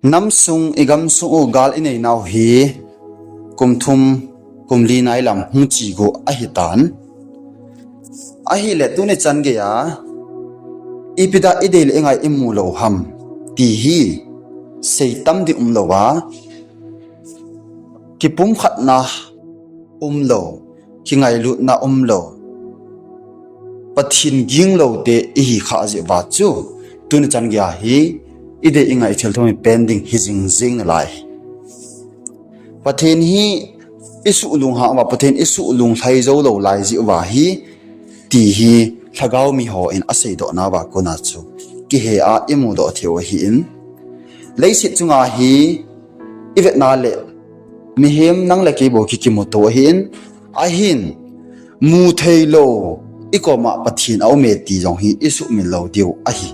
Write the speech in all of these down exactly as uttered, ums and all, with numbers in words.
Namsung i gamsung u gal i neinau hi kum thum, kum li nai lam hung chi go ahi tan. Ahile tuni chan gei a ipi da i dei le i ngai i mu lo ham ti hi sei tam ding um lo a, kipumkhatna um lo, kingailutna um lo, Pathen ging lo te i hi kha jeh uva chu tuni chan gei a hi i dei i ngai thil thum hi pending hi jing jing nalai. Pathen hi i suh lung hang uva, Pathen i suh lung lhai jou lo lai jeh uva hi ti hi lhagao mi hon asei doh nauva kona chu kihe a i mu doh thei u ahin. Leiset chunga hi i vetna le mihem nang le kei bou ki kimuto ahin, ahin mu thei lo i koma Pathen a um e ti jong hi i sumil lo diu ahi.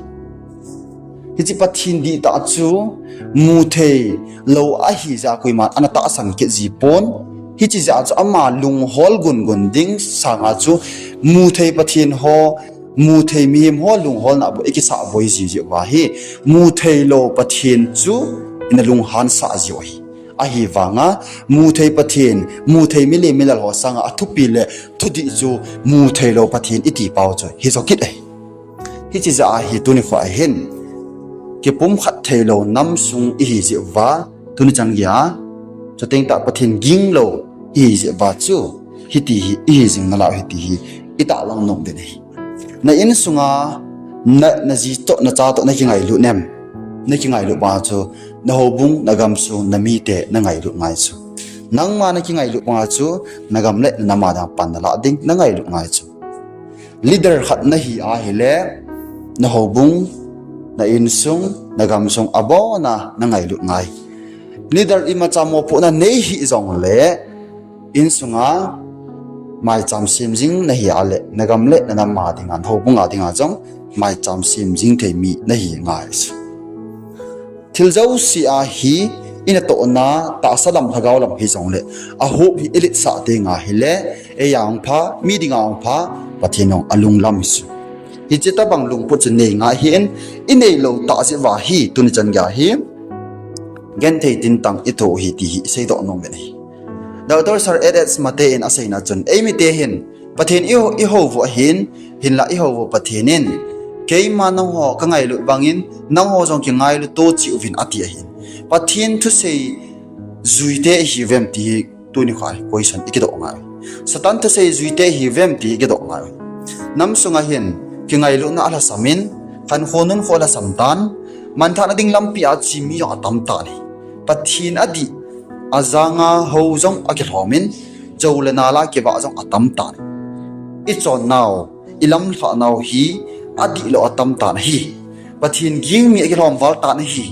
Hiche Pathen dihtah chu mu thei lo ahi jeh a koiman ana tahsan kit ji pon. Hiche jeh a chu ama lunghol gun gun ding sanga chu mu thei Pathen ho, mu thei mihem ho lungholna bou i kisah boi ji jeh uva hi mu thei lo Pathen chu ina lunghan sah ji u ahi. Ahivanga mu thei Pathen, mu thei milim milal ho sanga a thupi le thudih chu mu thei lo Pathen i ti pau chu hi jo kit ahi. Hiche jeh a hi tuni kho ahin kipumkhat thei lo namsung i hi jeh uva tuni chan gei a chuteng tah Pathen ging lo i hi jeh uva chu hiti hi i hi jing nalai u hi ti hi i tahlang nom ding ahi. Na insunga na, na ji toh, na cha toh na kingailut nem? Na kingailut banga chu na houbung, na gamsung, na mite na ngailut ngai chu. Nangma na kingailut banga chu na gam le na nam a dinga pan na lah ding na ngailut ngai chu. Leader khat na hi ahile na houbung, na insung, na gamsung abona na ngailut ngai. Leader imacha mopohna nei hih jongle insunga maicham sem jing na hi a le na gam le na nam a dinga, na houbung a dinga jong maicham sem jing thei mi na hi ngai chu. Thil jouse a hi i natohna tahsa lam, lhagao lam hi jongle a hop hi i letsah ding ahile, ei a hung pha, mi dinga hung pha, Pathen jong a lunglam hi chu. Hiche tabang lungput chu nei ngai hin, i nei lo tah jeh uva hi tuni chan gei a hi genthei tintang i thoh u hi ti hi i seidoh nom u ahi. Doctor Sir H H Mate in aseina chun, ei mite hin Pathen i, i hou u ahin, hinlah i hou u Pathen in, keima nangho ka ngailut bangin nangho jong kingailut to cheh uvin ati ahin. Pathen thusei juite i hiuvem ti hi tuni kho a hi question i kidoh ngai. Satan thusei juite i hiuvem ti i kidoh ngai. Nam sunga hin kingailutna alhasam in, khankho nunkho alhasam tan, manthahna ding lampi a che mi jong atam tan ahi. Pathen adih ajanga hou jong akilhom in, jou le nal a kivah jong atam tan ahi. I chonnau, i lamlhahnau hi adih lou atam tan ahi. Pathen ging mi akilhom val tan ahi.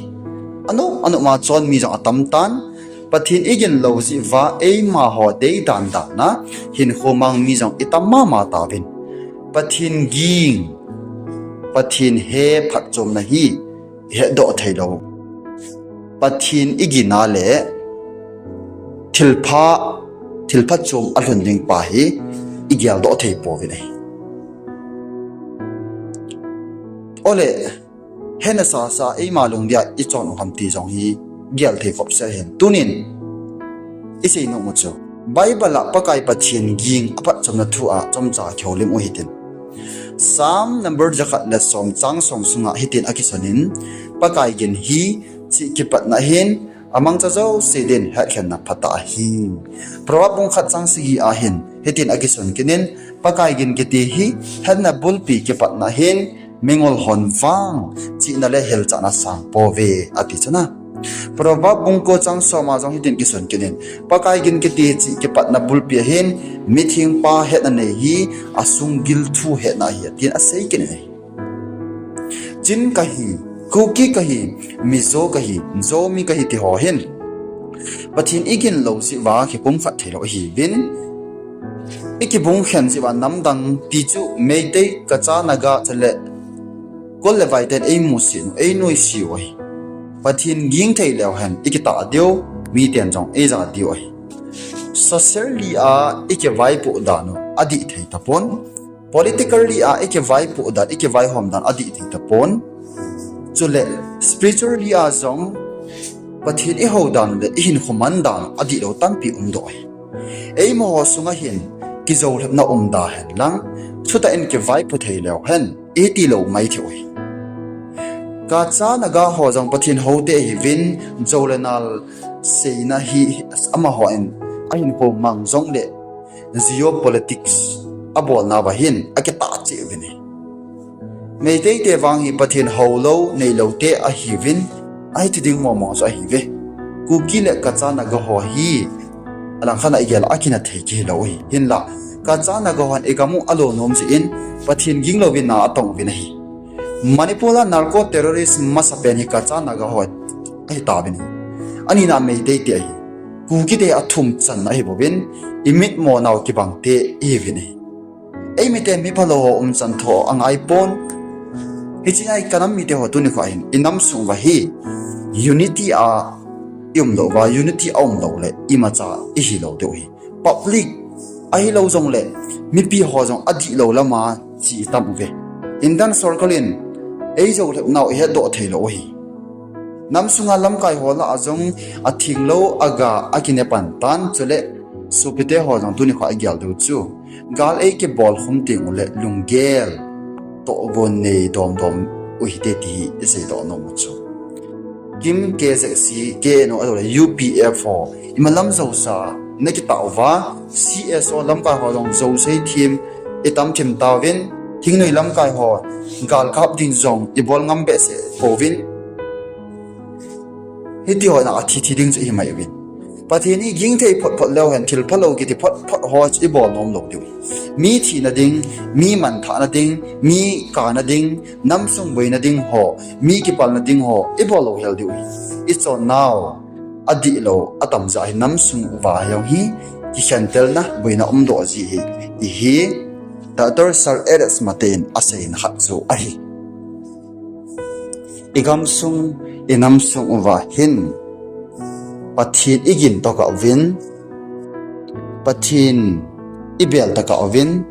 Anop anop ma chon mi jong atam tan. Pathen i gin lou jeh uva eima ho deidan dan a hinkho mang mi jong i tam mama tauvin. Pathen ging, Pathen he phatchomna hi i hetdoh thei lou. Pathen i gin a le thilpha, thilpha chom alhun ding pa hi i geldoh thei pouvin ahi. Ole, hena sasa eima lungdei a i chon u ham ti jong hi gel thei khop sel hen. Tunin i seinom u chu Bible a Pakai Pathen ging aphatchomna thu a chomcha kihoulim u hitin. Psalm number jakhat le som chang som sunga hitin akisunin, Pakai gin hi chih kipatna hin amangcha jouse din hetkhenna phatah ahi. Proverb bung khat chang sagi a hin hitin akisun kit in, Pakai gin kiti hi hetna bulpi kipatna hin mingol hon vang chihna le hilchahna sang pouve ati chuna. Proverb bung ko chang som a jong hitin kisun kit in, Pakai gin kiti chih kipatna bulpi ahin, mithengpa hetna nei hi asunggil thu hetna ahi, atin asei kit in ahi. Chin kahi, Kuki kahi, Mizo kahi, Zomi kahi ti ho hin Pathen i gin lou jeh uva kipumkhat thei lou ahiuvin, i kibung khen jeh uva namdang ti chu Meitei, Kacha, Naga, chule Kol le Vai ten ei musit u, ei nuisat u ahi. Pathen ging thei leu hen i kitah diu, miten jong ei ja diu ahi. Socially a i kivaipoh dan u adih thei tapon. Politically a i kivaipoh dan, i kivaihom dan adih thei tapon. Chule spiritually a jong Pathen ihou dan le ihinkho man dan adihlou tampi umdoh ahi. Eima ho sunga hin kijolhepna umda hen lang, chutah in kivaipo thei leu hen, iti lou maithei u ahi. Kacha Naga ho jong Pathen houte ahiuvin, jou le nal seina hi amahon ahinkho mang jongle geopolitics abolnauva hin akitah cheh uvin ahi. Meiteite vang hi Pathen houlou, neiloute ahiuvin, ahi ti ding mongmong chu ahiuve. Kuki le Kacha Naga ho hi alangkhat a igel a akina thei kihilou ahi. Hinla, Kacha Naga hon igam u alo nom jeh in, Pathen ging louvin na atong uvin ahi. Manipur a narco terrorist masapen hi Kacha Naga ho ahitauvin ahi. Anina Meiteite ahi. Kukite athum channa ahibouvin, imitmo nau kibangte ihiuvin ahi. Eimite miphalou ho umchan tho angaipon. Hiche a ikanam mite ho tunikho hin inam sung uva hi unity a iumlou uva, unity aumlou le imacha ihilou diu ahi. Public ahilou jongle mipi ho jong adihlou lama che itam uve. Indian sorkar in eijolhepnau ihetdoh theilou ahi. Nam sunga lamkai ho lah a jong athenglou aga akine pan tan, chule sopite ho jong tunikho a igel diu chu, gal eikibol khum tengule lunggel tohgon nei domdom u hite ti hi iseidoh nom u chu. Kim K Z C, K N O ahiloule U P F ho imalam jousa nakitah uva, C S O lamkai ho jong jouse them itam them tauvin, thingnoi lamkai ho gal kap ding jong ibol ngam behseh pouvin, hiti ho na athi thi ding chu ihimai uvin. Pathen iging thei photphot leu hen, thil phalou kiti photphot ho chu ibol nom lou diu ahi. Mi thina ding, mi manthahna ding, mi kana ding, namsung boina ding ho, mi kipalna ding ho ibol lou hel diu ahi. Ichonnau adihlou atamjo hi namsung uva jong hi kikhentelna boina umdoh ji ahi, ti hi Doctor Sir Alex Mate in aseina khat chu ahi. Igamsung, inamsung uva hin Pathen igin tokah uvin, Pathen ibel tokah uvin,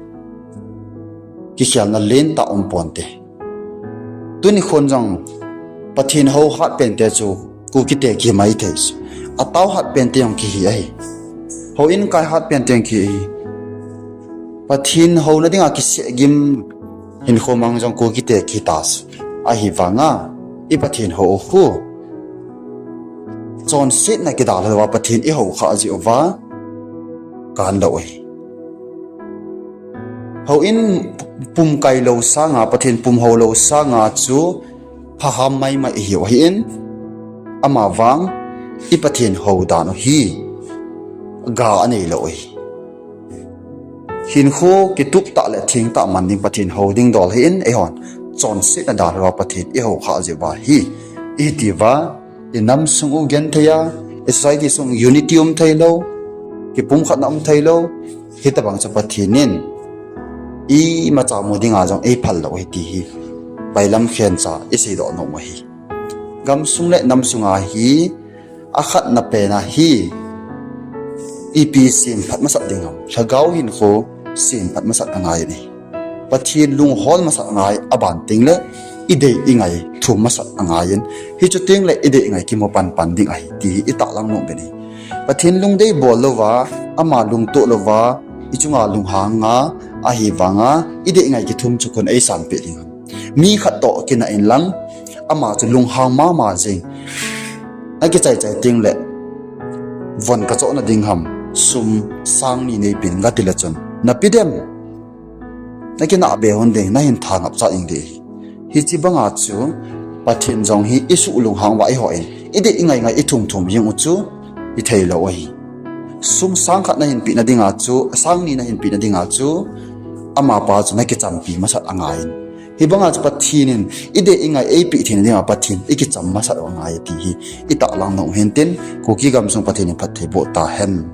kikhelna lentah umponte. Tuni khon jong Pathen hou hatpente chu Kukite kihi maithei chu, atao hatpente jong kihi ahi. Houin kai hatpente jong kihi ahi. Pathen houna dinga kisehgim hinkho mang jong Kukite kihita chu, ahivanga i Pathen hou u khu chonsetna kidalha louva Pathen ihou khah jeh uva kanlou ahi. Houin pum kailou sanga, Pathen pum houlou sanga chu phaham maimai ihiu ahin, amavang i Pathen hou dan u hi ga aneilou ahi. Hinkho kitup tah le theng tah man ding Pathen hou ding dol ahin, eihon chonsetna dalha louva Pathen ihou khah jeh uva hi, ihitiuva inamsung u genthei a, i society sung unity umtheilou, kipumkhatna umtheilou, hitobang chu Pathen in imacha mu dinga jong eiphal lou ahi ti hi bailam khencha iseidoh nom u ahi. Gamsung le namsunga hi akhatna pena hi ipi semphat masat ding ham? Lhagao hinkho semphat masat angai ahi. Pathen lunghol masat angai, aban tengle idei ingai thum masat angaiyin, hichu tengle idei ingai kimu panpan ding ahi ti hi itahlang nom uvin ahi. Pathen lungdei bol louva, ama lungtoh louva ichunga lunghanga, ahivanga idei ingai kithum chu koin eisanpeh ding ham? Mi khat toh kinah inlang, ama chu lunghang mama jeng, akichaichai tengle von kachohna ding ham, sum sang ni neipen katile chun, napidem, nakinahbe hon ding, nahin thangap cha ing ding. Hiche banga chu Pathen jong hi isuh lunghang uva eihoin, idei ingai ngai ithum thum jeng u chu itheilou ahi. Sum sang khat nahin pehna dinga chu, sang ni nahin pehna dinga chu, amapa chu nakichampi masat angaiyin, hibanga chu Pathen in idei ingai eipeh theina dinga Pathen ikicham masat u angai ti hi itahlang nom u hintin, Kuki gamsung Pathen in phatthei boh tahen.